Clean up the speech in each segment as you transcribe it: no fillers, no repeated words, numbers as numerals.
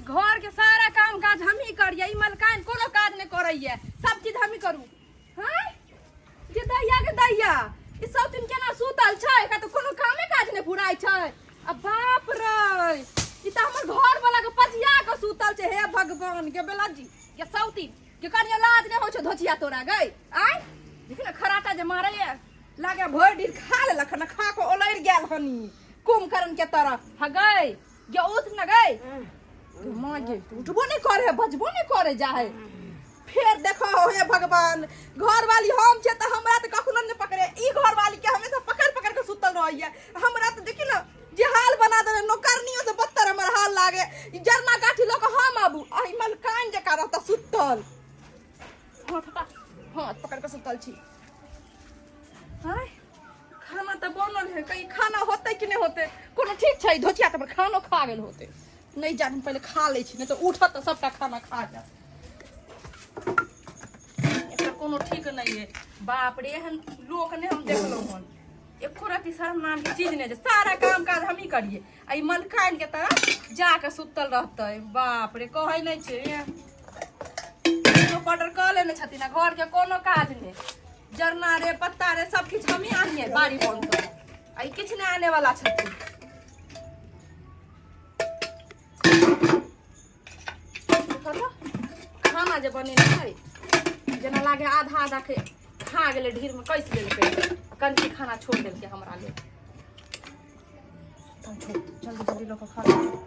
घर के सारा काम काज हमही करिए, ई मलकाइन कोनो काज नहीं करैया, सब चीज हमही करू। हैं जे दैया के दैया, ई सब दिन केना सुतल छै? एकरा तऽ कोनो कामे काज नहि फुराइ छै। आ बाप रे, ई तऽ हमर घर वाला के पजिया के सुतल छै। हे भगवान के बेला जी के सौती के कनियो लाज नहि होइ छौ धोचिया तोरा गई? आय देख ने, खराटा जे मारैया, लागे भरि दिन खा लेलक हन, खा के ओलरि गेल हनी कुंभकर्ण के तरह। ह गई गे, उठ न गई माँ गे, उठबो नहीं करे, बजबो नहीं करे जाए। फेर देखो हे भगवान, घर वाली हम छे तऽ हमरा तऽ कखनो नहीं पकड़े, ई घर वाली के हमेशा पकड़ पकड़ के सुतल रहैया। हमरा तऽ देखी न जे हाल बना देने, नौकरनियो से बदतर हमर हाल लागे। ई जरना गाठी लऽ कऽ हम आबू आ ई मलकान जकाँ रहता सुतल, हाथ हाथ पकड़ के सुतल छी। आय खाना तऽ बनल है, कहीं खाना होतै कि नहि होतै कोनो ठीक छै। धोतिया तऽ खानो खा गेल होतै, नहि जानी। पहिले खा लै छी, नहि तऽ उठत तऽ सबटा खाना खा जायत। एकर कोनो ठीक नहि है। बाप रे, एहन लोक नहि हम देखलहुँ हन, एको रति शर्म नाम के चीज नहि छै। सारा काम काज हमही करिए आ ई मलकाइन के तरह जाके सुतल रहतै। बाप रे, कहै नहि छै, ऑर्डर कऽ लेने छथिन आ घर के कोनो काज नहि। जरना रे, पत्ता रे, सब किछु हमही आनिए बाड़ी बन से, आ ई किछु नहि आने वाला छथिन। खाना जे बनेने छै, जेना लागे आधा आधा के खा गेलै, ढीर में कसि लेलकै, कनकी खाना छोड़ देलकै हमरा लेल। छोड़, जल्दी जल्दी लऽ कऽ खा ले।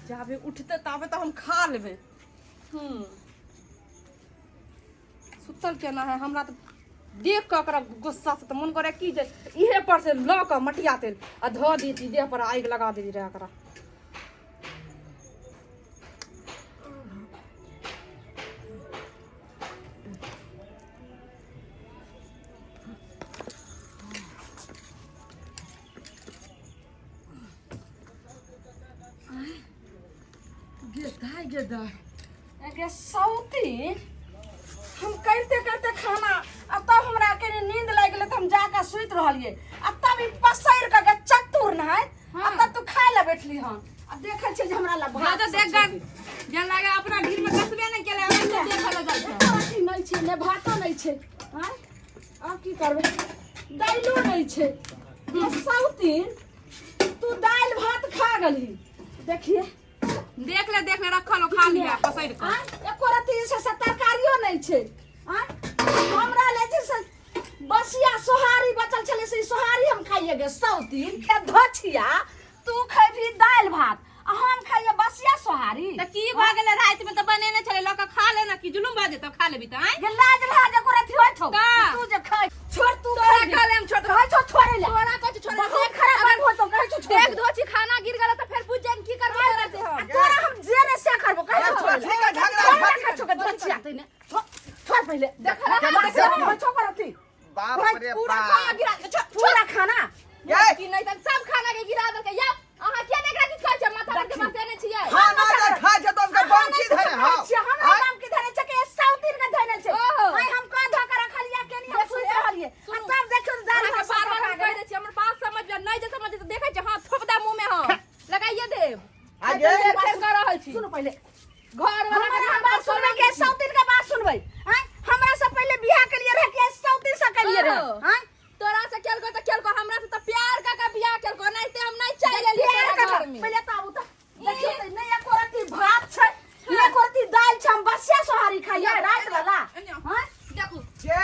जाबे उठते ताबे तऽ हम खा लेबै। सुतल केना है? हमरा तऽ देख कऽ ओकरा गुस्सा से तऽ मन करे की जे इहे पर से लऽ कऽ मटिया तेल आ धऽ दी देह पर, आगि लगा दी रहै एकरा। गे दाय, गे दाय, गे सौती, हम करिते करिते खाना आ तब हमरा कनि नींद लागि गेलै तऽ हम जाकऽ सुति रहलियै आ तब ई पसरि कऽ गे चतुर नहाय आ तब तू खाय लए बैठली हन आ देखै छियै जे हमरा लए हाँ भात तो देख गन जेना लागे अपना ढीर में कसबे नहीं केले, हम तो देखे लए जाइ छै। अथी नहि छै ने, भातो नहि छै। आँय, आब की करबै? दालिओ नहि छै। ये सौतीन, तू दालि भात खा गेलही? देखिए। देख ले, देख ले, रखल हो, खा लिया पसैर कऽ। आँय, एको रत्ती जे छै से तरकारियो नहि छै। आँय, हमरा ले जे से बसिया सोहारी बचल छलै, से ई सोहारी हम खाइए। गे सौतीन के धोछिया, तू खैबही दालि भात आ हम खाइए बसिया सोहारी? तऽ की भऽ गेलै? राति में तऽ बनेने छलै, लऽ कऽ खा ले ना। की जुलुम भऽ जेतौ खा लेबी तऽ? आँय, गे लाज लाज एको रत्ती होइत हौ? का? तू जे खाइ छोड़, तू तोरा खैबही। कहले हम छोड़। कहै छौ छोड़ै ले। तोरा कहै छौ छोड़ै ले। बहुत देख, खराब अगर बात होतौ, कहै छौ छोड़ देख दे। धोची खाना गिर गेलै तऽ फेर बुझ जाइन की करबै तोरा से हम। आ तोरा हम जे ने से करबो, कहै छौ छोड़ ले। ठीक है, झगड़ा छोड़ झगड़ा। कहै छौ के धोछिया तैने, छोड़ छोड़ पहिले। देख, देख, देख, छौ करती बाप रे पूरा बाप। खाना गिरा दे, छोड़, पूरा खाना ये। की नहीं तऽ सब खाना के गिरा देलकै। या अहाँ किया नहि एकरा किछु कहै छियै? माथा पर के बसेने छियै। खाना जे खाय छै तऽ ओकर बमकी धरे हँ। हमरा बाप के धरे छै के साउतीन के धरे छै? ओहो। आइ हम कह धऽ के रखलिया केनी, हम सुति रहलियै आ तब देखियौ तऽ दालि अहाँके भात बार बार सब हम कहि दै छियै, हमर बात समझ नहि, जे समझ तऽ देखै छियै। हँ, थोप दा मुँह में हम लगाइए देब। आगे। फेर फेर कऽ रहल छी। सुनू पहिले। घर वाला हमरा हम बात सुनबै के साउतीन के बात सुनबै? आइ हमरा से पहिले बियाह केलियै रहे के साउतीन से केलियै रहे? ओहो। आइ तोरा से केलको तऽ केलको, हमरा से तऽ प्यार कऽ के बियाह केलको, नहीं ते हम नहीं चाहि लेलियै प्यार तोरा कऽ घर में। पहिले तऽ आबू तऽ देखियौ तऽ नहि एको रत्ती भात छै, नहि एको रत्ती दालि छै, हम बसिया सोहारी खाइयै राति वाला। हँ देखू जे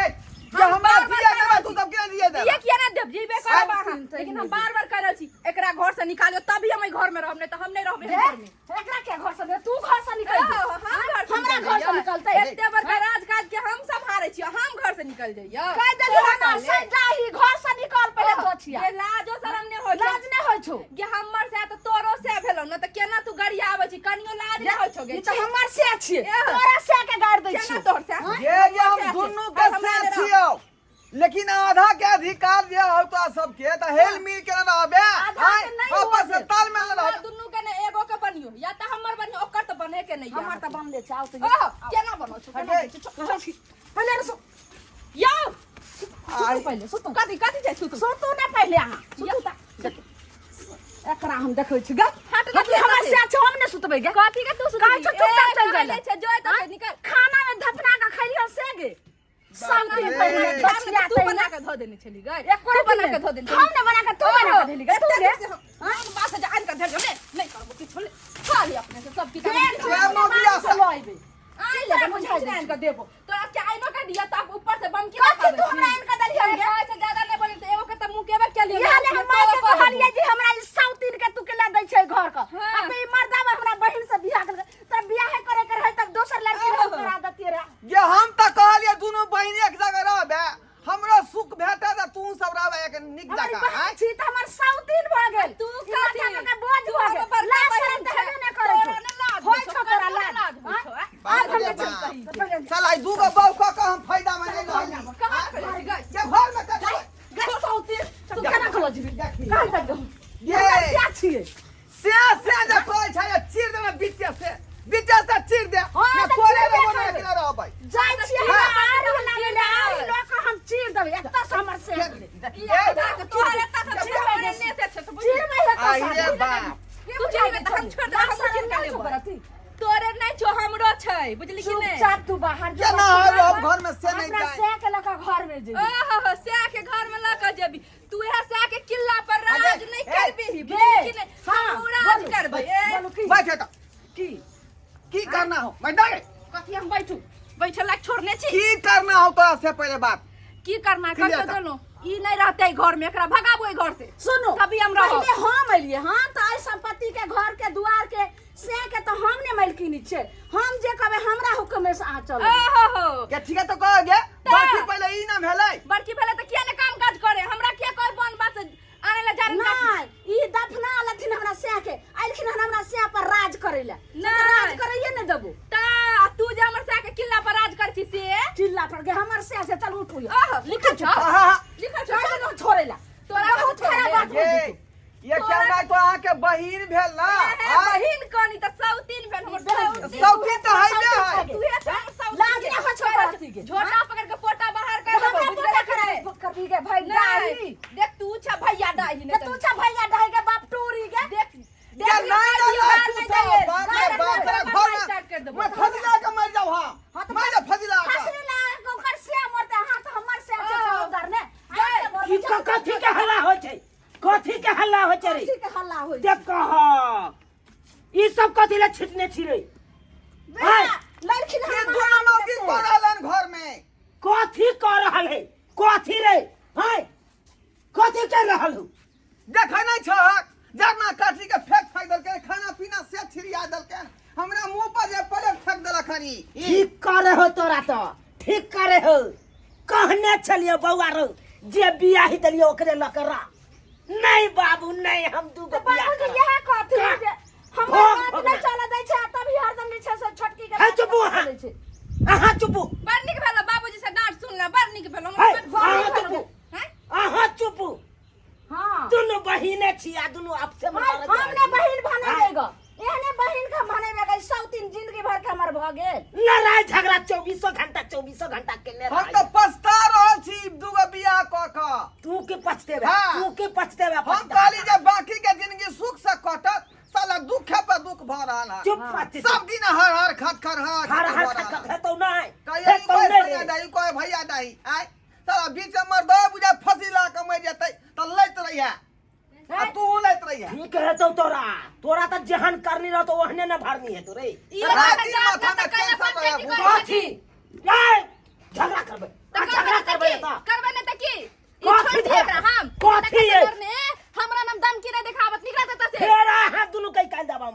जे हमरा दिया देबे, तू सब के दिया देबे? ये किया ना देब, जीबे करब अहाँ, लेकिन हम नहीं। बार बार कह रहल छी, एकरा घर से निकालियो तभी हम एहि घर में रहब, नहीं तऽ हम नहीं रहब एहि घर में। एकरा के घर से? तू घर से निकल ओ, हम घर से हमरा निकल घर से जइयै। निकलतै। एते बड़का राज काज के हम सम्हारै छियै, हम घर से निकल जइयै? कह देली हम सजाही घर से निकल पहिले दोछिया। ये लाजो शरम नहि होइ छै? लाज नहि होइ छौ। गे हमर से तऽ तोरो से भेलौ न, तऽ केना तू गरियाबै छी? कनियो लाज नहि होइ छौ गे? ई तऽ हमर से छियै। ए। तोरा से के गाड़ दै केना छियौ? तोहर से? जे जे हम दुनू के साथ छियौ, लेकिन आधा के अधिकार जे हो तो सबके तऽ हेल मिल के रहबे। आधा के नहि आपस हुआ में दे। तालमेल हमरा रहबे। दुनू के ने एगो के बनियो, या तऽ हमर बनियो, ओकर तऽ बने के नहि। हमर तऽ बनले छै, आउ तऽ। ओहो, केना बनो छौ, केना हटे। बनै छौ? पहिले रे यौ। सुतू पहिले सुतू। कथी कथी छै सुतू? सुतू ने पहिले अहाँ सुतू त। एकरा हम देखै छी गे। हट। कथी हमर से छै, हम ने सुतबै गे। कथी के तू सुतबी? कहै छौ चुपचाप चल जाइ ले छै जोय त निकल। खाना में धपना के खैलियो से गे सब दिन रे। पहिले बचिया बचिया तू बना के धो देने छली गई। एको तू बना के धो देने। हम ने बना के, तू बना के देली गे तू गे। हम बात से आन के धर ले नहीं करबो किछु, ले खा ले अपने से सब किछु। ए, मौगिया से लइबे। आइन ले, बुझाई दे, आइन के देबो तोरा के। आइनो के दिया तब ऊपर से बम की। कथी तू हमरा आइन के देलियै गे? से ज्यादा नहीं बोली त एगो के त मुंह केबे केलियो। इहा ले हम माय के कहलियै जे हमरा ई साउतीन के तू केला दै छै घर के। हाँ। आ तो ई मर्दावा हमरा बहिन से बियाह कर तब बियाहे करे के रहै तब दोसर लड़की के करा देतियै रे। ये हम तऽ कहलियै दुनू बहिन एक जगह रहबे, हमरो सुख भेटत आ तू सब रहबे एक नीक हमर जगह। बहिन आँय? छी तऽ हमर साउतीन भऽ गेल। तू ई कथी? माथा पर के बोझ तू भऽ हमर गेल। बड़का लाज बहिन शरम तऽ छै। हेबे नहि करै तोरा छौ। ने लाज होइ होइ छौ छौ, तोरा तोरा लाज। लाज होइ आँय? छौ, आँय? आब हम बाप रे नहि चलि बाप। कही। चल, आइ दूगो बहू कऽ कऽ हम फायदा में नहि रहली। कहाँ चलि गई? ये घर में कथी? गे साउतीन, तू केना कहलो जीबी? कहाँ तक गेलहुँ? ये। हमरा क्या छियै? से से जे कहै छै चीर देना बीचे से, बीचे से चीर दे। हाँ, ने तऽ तोरे चीरबे रहबो ने करबै। एकरा रहबै। जाइ छियै हाँ। हमरा आरी लाबै ले, आरी लऽ कऽ हम चीर देबै। एतऽ से हमर से ए, तोहर एतऽ से चिरबै चिरबै ने से छै, तू बुझ। चिरबै हेतौ आहि रे साथे। बाप। तू चिरबै तऽ हम छोड़ि देबै, हम चिर के लेबै। तोरे नहि छौ, हमरो छै, बुझली कि नहि? चुपचाप तू बाहर जो। केना हम रहब घर में से नहि अपना जाय। सै के लऽ कऽ घर में जेबी। ओहो, सैह के घर में लऽ कऽ जेबी तू। इएह सैह के किल्ला पर राज अरे, नहि ए, करबी, गे, बुझली कि नहि? हाँ, हमहूँ राज बोलू, करबै। ए, बोलू की? बैठ एतऽ। की? की करना हो? बैठ गे। कथी हम बैठू? बैठे लायक छोड़ने छी? की करना हो तोरा से पहिले बात। की करना? क्लियर कर कर। देलहुँ, ई नहि रहतै घर में, एकरा भगाबू एहि घर से। सुनू, तभी हम रहब। पहिले हम एलियै हम तऽ एहि संपत्ति के घर के दुआर के से के तऽ हम ने मालकिनी छै। हम जे कहबै, हमरा हुक्म से अहाँ चलू। ओहो हो। के ठीक है तो कह गे, बाकी पहिले ई ना भेलै। बड़की भेलै तऽ किया ने काम काज करे? हमरा किया कोई बन बात आने ला जान? नहि, ई दफना लथिन हमरा सैह के, अयलखिन हन हमरा सैह पर राज करै लए। नहि। राज करैये ने देबो। ता तू जे हमर सैह के किल्ला पर राज कर छी से। चिल्ला पर गे हमर सैह से। चल उठू। ओहो, लिखल छौ। आहा। लिखल छौ। चल छोड़ै लए। तोरा बहुत खराब बात ये हो जेतौ। ये क्या नहीं तो अहाँ के बहिन भेल ना? ए, आँय? बहिन कनी तऽ सौतीन भेल हमर सौतीन। सौतीन तऽ हैबे है। तू हे छौ हमर सौतीन। लाज नहि होइ छौ तोरा के? झोटा पकड़ के पोटा बाहर कर देबो, हमरा बुझले पोटा कि नहि? करा करबी गे भाई नहीं डाही? देख, तू छ भैया डाही। के तू छ भैया डाही के बाप टूरी के। देख क्या देख, नहीं ना गाली तू नहीं सब दैये। बाप रे गाली बाप, नहीं तेरा दैये, घर स्टार्ट कर में देबो। मैं फसिला के मर जाऊं। हाँ, मर जा फसिला के। फसरी ला ओकर से मरते। हाँ तऽ हमर से छै ओ। सहोदर ने। की कथी के हल्ला होइ छै? कथी के हल्ला होइ छै रे? कथी के हल्ला होइ छै? देख कह, ई सब कथी ले छिटने छी रे? बेटा, लड़खिन ये हम दुनू नौकी कर रहलन घर में। कथी कर रहल है? कथी रे हाय, कथी कर रहल हूँ? देखै नहीं छहक, जरना काटी के फेंक फेंक देलकै, खाना पीना से छिड़िया देलकै, हमरा मुंह पर जे पलेट फेंक देलक हन ई। ठीक करे हो तोरा तो, ठीक करे हो। कहने छलियो बौआ रो, जे बियाही देलियो ओकरे लऽ के रह। नहीं बाबू नहीं, हम दू गो तऽ बियाह बाबूजी करब। इएह कहथिन का? जे हमर भोग बात भोग नहि ना। चलऽ दै छै आ तभी हरदम जे छै से छोटकी के हे बात चुपू पर अहाँ। चलै छै। अहाँ चुपू। बड़ नीक भेल बाबूजी से डांट सुनला, बड़ नीक भेल। हे, हमर बड़ अहाँ नीक भेल। चुपू। हैं? अहाँ चुपू। हाँ, दुनू बहिने छी आ दुनू आपसे में हम लड़ैत हम रहै ने छी। बहिन भनेबै ग, एहने बहिन के भनेबै ग। सौ तीन जिंदगी भर के हमर भऽ गेल। लड़ाई झगड़ा चौबीसों घंटा, चौबीसों घंटा केने हम रहै। तऽ पछता रहल छी दूगो बियाह कऽ कऽ। तू के पछतेबे? हाँ। तू के पछतेबे? हम पछता। कहली जे बाकी के जिंदगी सुख से कटत, साला दुखे पर दुख भऽ रहल है। चुप पछते। सब दिन हर हर खट खट हर हर हर खट खट हेतौ नहि। कहियो ई हेतौ कोई नहि भैया रे। डाही, कोई भैया डाही। आय साला बीच में मर्दो बुझा फंसी ला के मर जेतै तऽ लैत रहिया आ तू लैत रहिया। ठीक हेतौ तोरा, तोरा तऽ जेहन करनी रहतौ ओहने ने भरनी हेतौ रे। ई राति जात माथा ना में तऽ कैला टेंशन रहै। पंचायती करै कथी छथिन। ए, झगड़ा करबै तऽ आ करबै झगड़ा ने तऽ करबै की? तऽ करबै ने तऽ की? ई कथी छोड़ि दियै एकरा हम। कथी तकर ये? डरने हमरा नाम दमकी नहि देखाबत, निकलत एतऽ से। फेर अहाँ दुनू के निकालि देब हम।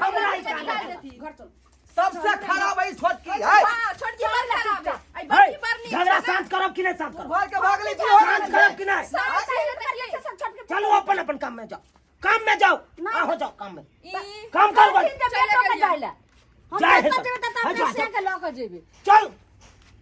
हमरा निकालि निकालि देती। घर चल। सबसे खराब है छोटकी है। हाँ, छोटकी बड़ खराब है। आई हे, बड़की बड़ नीक झगड़ा छै ना। शांत करब कि नहि? शांत करब? घर के भागली छी। शांत करब कि नहि? शांत है तऽ की? सब छोटकी। चलू, अपन अपन काम में जाओ, काम में जाओ। नहि। आहो, जाओ काम में। ई काम करू। कहलखिन जे चलि बेटो के गेलियै। जाइ लए। हम जाइ कतऽ हेतौ। जेबै तऽ हँ, अपने जा, से के लऽ कऽ जेबै। चल,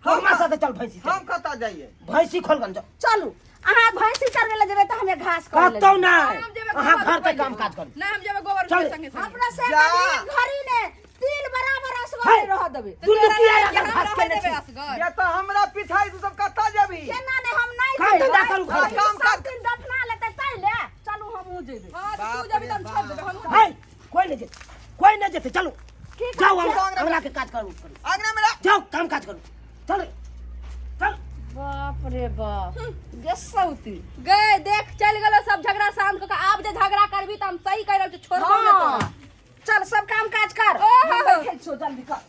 हमरा साथे चल, भैंसी चल। हम कतऽ जाइए? भैंसी खोलगन जाओ। चलू, अहाँ भैंसी चरबै लए जेबै तऽ हमे घास करै लए कतौ जेबै। नहि। हम जेबै अहाँ गोबर घर के उपाड़ै। काम काज करू। नहि, हम जेबै गोबर चल। उपाड़ै संगे संगे। अपना से जा। एक घड़ी ने तिल बराबर असगर हे। नहि रहऽ देबै। दुनू तोरा किया नहि लागल हम घास रहै केने देबै छी? असगर। ये तऽ हमरा पिछाई तू सब कतऽ जेबही? केना नहि, हम नहि हेतै। चलू की जाओ, कहै हम छियै? अंगना के काज करू करू। अंगना में रह। जाओ काम काज करू, चल चल। बाप रे बाप, गे सौती गे देख, चल गेलो सब झगड़ा शांत कऽ के। आब जे झगड़ा करबी तऽ हम सही कहि रहल छी, छोड़बो ने तोरा। हाँ। चल सब काम काज कर। ओहो। हम बैठल छियौ, जल्दी कर।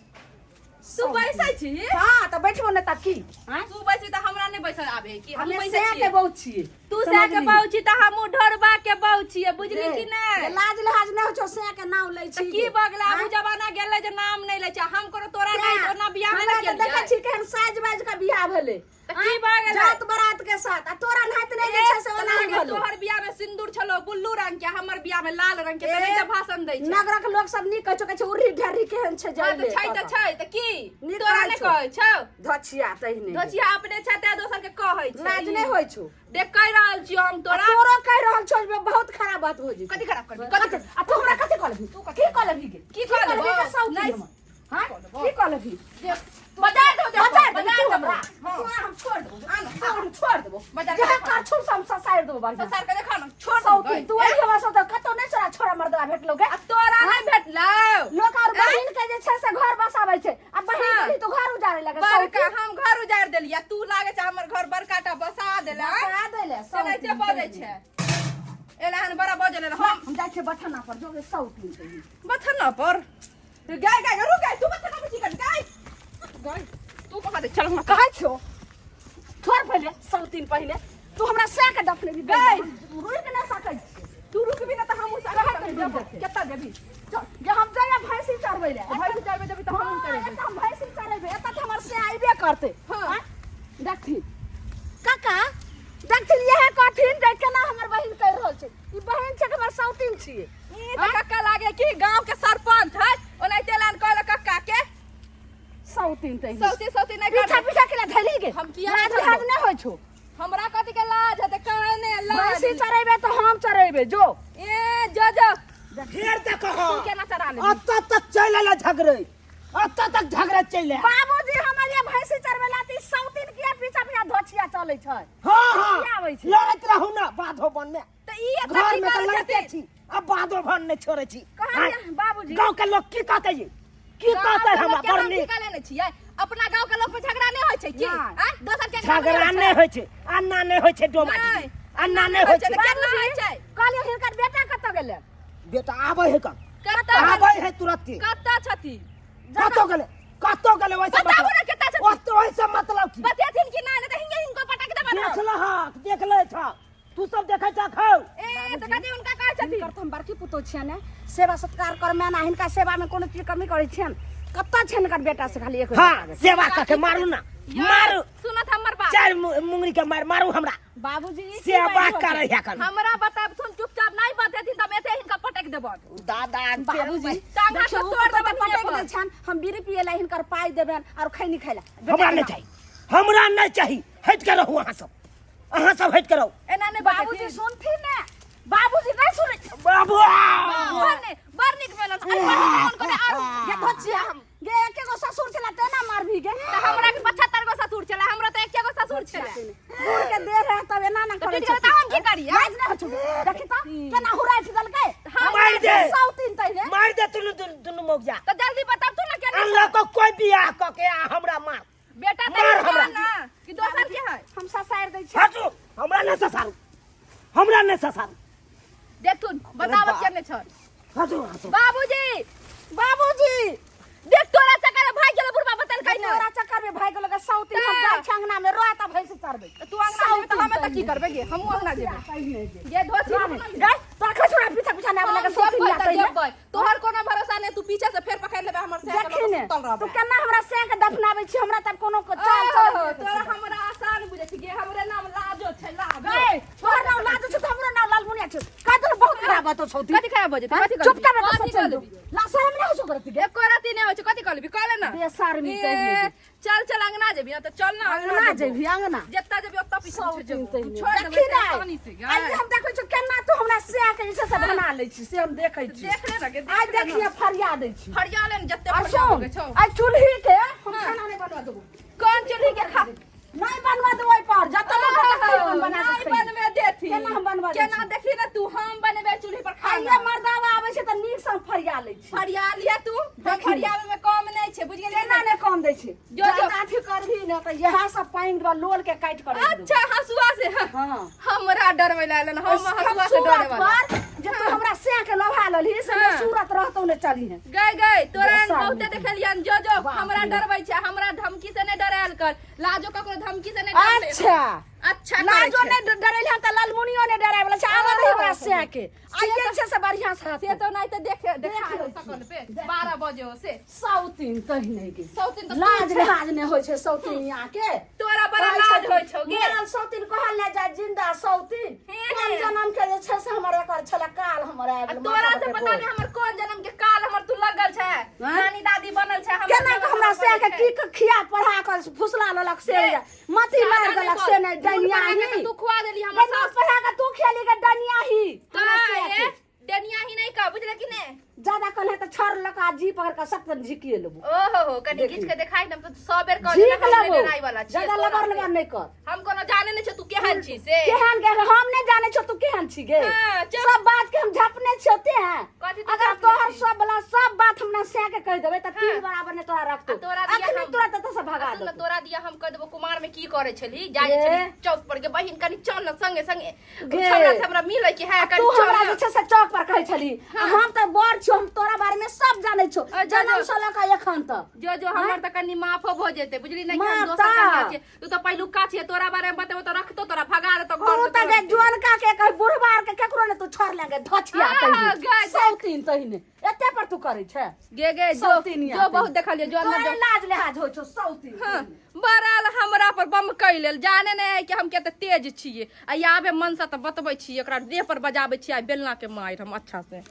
तू बैसै छी? हाँ तऽ बैठबो नहि तऽ की आँय? तू बैसबी तऽ हमरा नहि बैसल आबे की? हम हमे बैसै सएह के छियै। बहु छियै। तू सएह के समझली? बहु छी तऽ हमहूँ ढोरबा के बहु छियै, बुझली कि नहि? लाज लिहाज नहि होइ छौ, सएह के नाम लै तऽ छी। की भऽ गेलै? आब उ जमाना गेलै जे नाम नहि लै छै। हम कोनो तोरा नहि तोरा बियाह नहि हमरा तऽ केलियै। देखै छी केहन साज बाज के बियाह भेलै। तऽ की भऽ गेलै? जात बारात के साथ, आ तोरा नाति नहि जे छै से ओना ए, भेलौ। तोहर बियाह में सिंदूर छलो बुल्लू रंग के, हमर बियाह में लाल रंग के, तऽ नहि तऽ भाषण दै छै। नगरक लोक सब नीक कहै छौ, कहै छै उर्री ढेरी केहन छै। हाँ जाइले तऽ छै तऽ छै तऽ की? नीक तोरा कहै नहि छौ। कहै छौ। धछिया तहिने धोचिया अपने छै तें दोसर के कहै छै। लाज नहि होइ छौ। देख, कहि रहल छियौ हम आ तोरा। तोरो कहि रहल छौ जे बहुत खराब बात हो जेतै। कथी खराब करबी? कथी? कथी? आ तू हमरा कथी कहलही? की कहलही गे? की कहलबो? कहलही गे साउथ नहि। हमर? हाँ? की कहलही? बजार दो, देखो, बचा देबही बजार तू देबो। हमरा? हाँ। तू हम छोड़ देबो, आ हम छोड़ देबो। बजार जहाँ के कर छुम हम ससारि देबो बढ़िया। ससार के देखा न, छोड़ साउथ देबो। तू अभी हमरा सब कतौ नहि छोड़ा छोड़ा मर्दवा भेटलो गे। आ तोरा नहि भेटलौ? लोक और बहिन के जे छै से घर बसाबै छै, आ बहिन हाँ। के तू घर उजाड़े लगे। बड़का हम घर उजाड़ि देलियै, तू लागे छै हमर घर बड़का टा बसा देला। बसा देले। तेनाहिते बजै छै, एना हन बड़ा बजै हम। हम जाइ छियै बथाना पर, जो साउथ कही। बथना पर गाय गाय रुक गाय, तू बथना पर की कर गाय गाय? तू कहाँ दे चल हमरा। कहै छियौ छोड़ पहिले साउथ, पहिले तू हमरा सए के डफले भी गै। रुकि नहि सकै छियै। तू रुकबी ना तऽ हमहूँ कहाँ सारा तक कते देबी? चल जे हम जाइए भैंसी चरबै लए। भैंसी चरबै देबी तऽ हमहूँ हाँ, चरेबै। एतऽ हम भैंसी चरेबै, एतऽ तऽ हमर से आइबे करतै। हाँ। आँय? देखथिन काका, देखथिन इएह कहथिन जे केना हमर बहिन कहि रहल छै। ई बहिन छै कि हमर सौतीन छियै? ई तऽ कक्का लागे कि गांव के सरपंच है, ओनाहिते लान कहलक कक्का के। सौतीन तऽ सौती सौती नहि पीछा कर। पीछा केला धैली गे। हम किया लाज नहि लिहाज धरबौ? नहि होइ छौ। हमरा कथी के लाज हेतै? कहे ने लाज। भैंसी चरेबै तऽ हम चरेबै, जो। ए जो जो। फेर देखो। तू केना चरा लेबी? अतऽ तक चलि एलै झगड़े, अतऽ तक झगड़े चलि आयल। बाबूजी, हमर ये भैंसी चरबै ला तऽ ई सौतीन किया पीछा पीछा धोछिया चलै छै? हाँ हाँ। किया आबै छै? लड़ैत रहू ने बाधो वन में। तऽ ई एतऽ घर की में तऽ करै लड़ते छथिन? छी, अब बाधो वन नहि छोड़ै छी। कहलियै बाबूजी। गाँव के लोग की कहतै ये? की गाँव कहतै के हमरा? लोक के बड़ हम नीक की लेने छियै? अपना गाँव के लोक में झगड़ा नहि होइ छै की? नहि। आँय? दोसर के गाँव में झगड़ा होइ नहि छै? होइ छै, अन्ना नहि होइ छै डोमा नहि। जी, अन्ना नहि होइ छै। तऽ केना होइ छै? कहलियै हिनकर बेटा कतऽ गेलै? बेटा आबै है कब? कतऽ आबै है तुरंते। कतऽ छथिन? कतौ गेलै, कतौ गेलै वैसे? बताबू ने कतऽ छथिन? ओते वैसे मतलब की? बतेथिन कि नहि? नहि तऽ हिंगे हिनको पटक देबनि हम। देख लहक, देख ले छ, तू सब देखै छ खौ। ए तऽ कथी हुनका कहै छथिन? हिनकर तऽ हम बड़की पुतोह छियनि ने, सेवा सत्कार करमे ने हिनका सेवा में कोनो चीज कमी करै छियनि? कतऽ छै हिनकर बेटा से खाली एक? हाँ, सेवा कऽ के मारू ना, मारू। सुनत हमर बात। चारि मुंगरी के मार मारू हमरा। बाबूजी, ई की सेवा बाजि रहल करै छै? है कन। हमरा बताबथुन चुपचाप, नहि बतेथिन तऽ हम एते हिनका पटक देबनि। दादा। बाबूजी, टांगा देखियौ, के तोड़ ओ तऽ देबनि पटकि हियाँ पर। दै छनि। हम बीड़ी पियै लए हिनकर पाइ देबनि आओर खैनी खाइ लए। हमरा नहि चाही, हमरा नहि चाही, हटि के रहू अहाँ सब, अहाँ सब हटि के रहू। एना नहि बाबूजी बतेथिन। सुनथिन ने? बाबूजी नहि सुनै छै। बाबू। बड़ नीक, बड़ नीक भेलन। अरे बड़ नीक फोन करे आर। गे धोचिया गे, एके गो ससुर छला तेना मारबी गे? तऽ हमरा के 75 गो ससुर छलै, हमरा तऽ एके गो ससुर छलै। बूढ़ के देह रहे तब एना ना तऽ करै टूटि गेलै तऽ हम की करियै? लाज नहि होइ छौ? देखी तऽ केना हुराइठ देलकै। मारि दे। सौतीन तहिने मारि दे दुनू दुनू दुनू मौगिया। तऽ जल्दी बताबथुन ने केना। अनलक कोई बियाह कऽ के आ हमरा मार। बेटा मार तऽ हमरा। ना कि दोसर के है? हम ससारि दै छियै। हटू, हमरा नहि ससारू, हमरा नहि ससारू। देखथुन, बताबत बाप। केने छल। हटू हटू। बाबूजी। बाबूजी। देख, तोरा चक्कर में भागि गेलो बुढ़बा, बतेलकै ने। तोरा चक्कर में भागि गेलो गे सौतीन। हम तऽ। जाइ छी अंगना में रोए तऽ भैंस चरबै। तऽ तू अंगना जेबही तऽ हम एतऽ की करबै गे? हमहूँ अंगना जेबै। गे धोती। गै तोरा खसुरा पीछा पीछा नहि आबै लगे हम सौतीन। जेबै या तऽ तहिने जेबै, तोहर कोनो भरोसा नहि, तू पीछे से फेर पकड़ि लेबै हमर सैर के देखी लऽ ने कऽ सुतल तू रहबै। केना हमरा सैं के दफनाबै छी, हमरा तब कोनो चाल ओहो, चल। तोरा हमरा आसान बुझै छी गे? हमरे नाम लाजो छै, लाजो। गै तोहर नाम लाजो छौ तऽ हमरो नाम लालमुनिया छौ। कह देलौ बहुत खराब बात छौ। कथी खराब भऽ जेतै? कथी चुप कहलबी? कर कथी तऽ चल। कहलबी? ला शरम नहि होइ छौ करत गे? एको रत्ती नहि होइ छै। कथी कहलबी? कहले ने। बेशर्मी ए, तहिने गे। चल चल, अंगना जेबी ना तऽ चल ना। अंगना जेबही अंगना? जत्ता जेबी ओत्ता पीछे पीछे जेबो। तू छोड़ देबै देखी ने आसानी से गे। आइ हम देखै छियौ केना तू हमरा सैं के जे छै से बना लै छी, से हम देखै छी। देख ले ना गे, आइ देख ले ना। देखिए फरिया दै छी। फरिया ले ने जते आ फरिया सुन हो छौ। आइ चूल्ही के हम खाना नहि बनवा देबो। कोन चूल्ही के खा नहि बनवा देबो ओहि पर, जतऽ लोक ततऽ बना के नहि खइहे। बनबे देथिन। केना हम बनबऽ दै केना छी? देखी ने तू हम बनेबै चूल्ही पर खाना आइये मर्दावा आबै छै तऽ नीक सँ हम फरिया लै छी फरिया लिअ तू हम देखी। फरियाबै में कम नहि छै बुझि गेलियै केना नहि कम दै छै जो, जो। ज्यादा अथी करबही ने तऽ इएह सब पानि देबऽ लोल के काटि कऽ राखि देबौ। अच्छा हसुआ से हाँ। हमरा डरबै ला एलन हम हसुआ से सूरत डरे वाला पर जे तू हमरा सैं के लोभा लेलही से हाँ। सूरत रहतौ ने चली है गई गई तोरा दोसर बहुते नहि। देखलियन जो जो बाप हमरा रे। डरबै छै हमरा धमकी से नहि डरायल कर लाजो ककरो धमकी से नहि डरतै अच्छा अच्छा करै लाजो छै। नहि डरेलही हन तऽ लालमुनियो नहि डराय वाला छै आबऽ दही हमरा सैं के आइए छै से बढ़ियां से से तो नहीं तो देखे देखा देख लै छी। सकल पे 12 बजे हो से सौतीन कहि नहि गे सौतीन तऽ तू लाज छै। लिहाज नहि होइ छै सौतीनिया के तोरा बड़ा लाज होइ छौ गे मरल सौतीन कहल नहि जाय जिंदा सौतीन हे कोन हे। जन्म के जे छै से हमर एकर छलै काल हमर आ आबि गेल तोरा माथा से के पता गोड़। नहीं हमर कोन जन्म के काल हमर तू लगल छै नानी दादी बनल छै हमर केना के हमरा से के छै। की के खिया पढ़ा के फुसला लेलक से हे, मती मारि सादा देलक नहि से नहि बोल। नून डनिया बना के ही तऽ तू खुआ देली हमर नून सास पढ़ा के तू खेली के डनिया ही हमरा तऽ से के। ए, डनिया ही नहीं कह बुझले कि ने ज्यादा कहले तऽ छड़ लऽ कऽ आ जी पकड़ कऽ सख्त झिकिए लेबो ओहो हो कनी देखी। घीच के देखाई न तो 100 बेर कह झीक लेबो डराई वाला छी ज्यादा लबर लबर नहि कर हम कोनो जाने नहीं छे तू केहन छी से केहन गे हम नहि जानै छौ तू केहन छी गे हाँ, चुप। सब बात के हम झपने छियौ ते हैं कथी तू अगर झपने तोहर छी? सब वाला सब बात हमरा सै के कहि देबै तऽ तीन हाँ। बराबर नहि तोरा रखतौ आ तोरा दिया अखनी हम- तुरंत एतऽ से भगा आ सुन न, देतौ तोरा दिया हम कह देबो कुमार में की करे छली जाय गे। छली चौक पर के बहिन कनी चल न संगे संगे गे। हमरा से हमरा मिले के है कनी तू चल हमरा न। जे छै से चौक पर कहै छली आ हम तऽ बड़ छियौ हम तोरा बारे में सब जानै छौ आ, जा, जनम जा। से लऽ कऽ एखन तक जो जो हमर तऽ कनी माफो भऽ जेतै बुझली नहि कि हम माफ दोसर तऽ। कन्या छियै तू तऽ पहिलुका छियै तोरा बारे में बतेबो तऽ रखतो तोरा भगा देतो घर तू से तऽ गे तुरन्ते। जुअनका के कह बुढ़बा आर के केकरो ने तू छोड़ लेंगे धछिया हाँ, तहिने गे, सौतीन तहिने एते पर तू करै छै गे गे जो सौतीन जो बहुत देखलियै जो अंदर तोरे जो लाज लिहाज होइ छौ सौतीन हाँ, बड़ाल हमरा पर बम कै लेल जाने नहि है कि हम कते तेज छियै आ आबे मनसँ तऽ बतबै छियै ओकरा देह पर बजाबै छियै आ बेलना के मारि हम अच्छा से।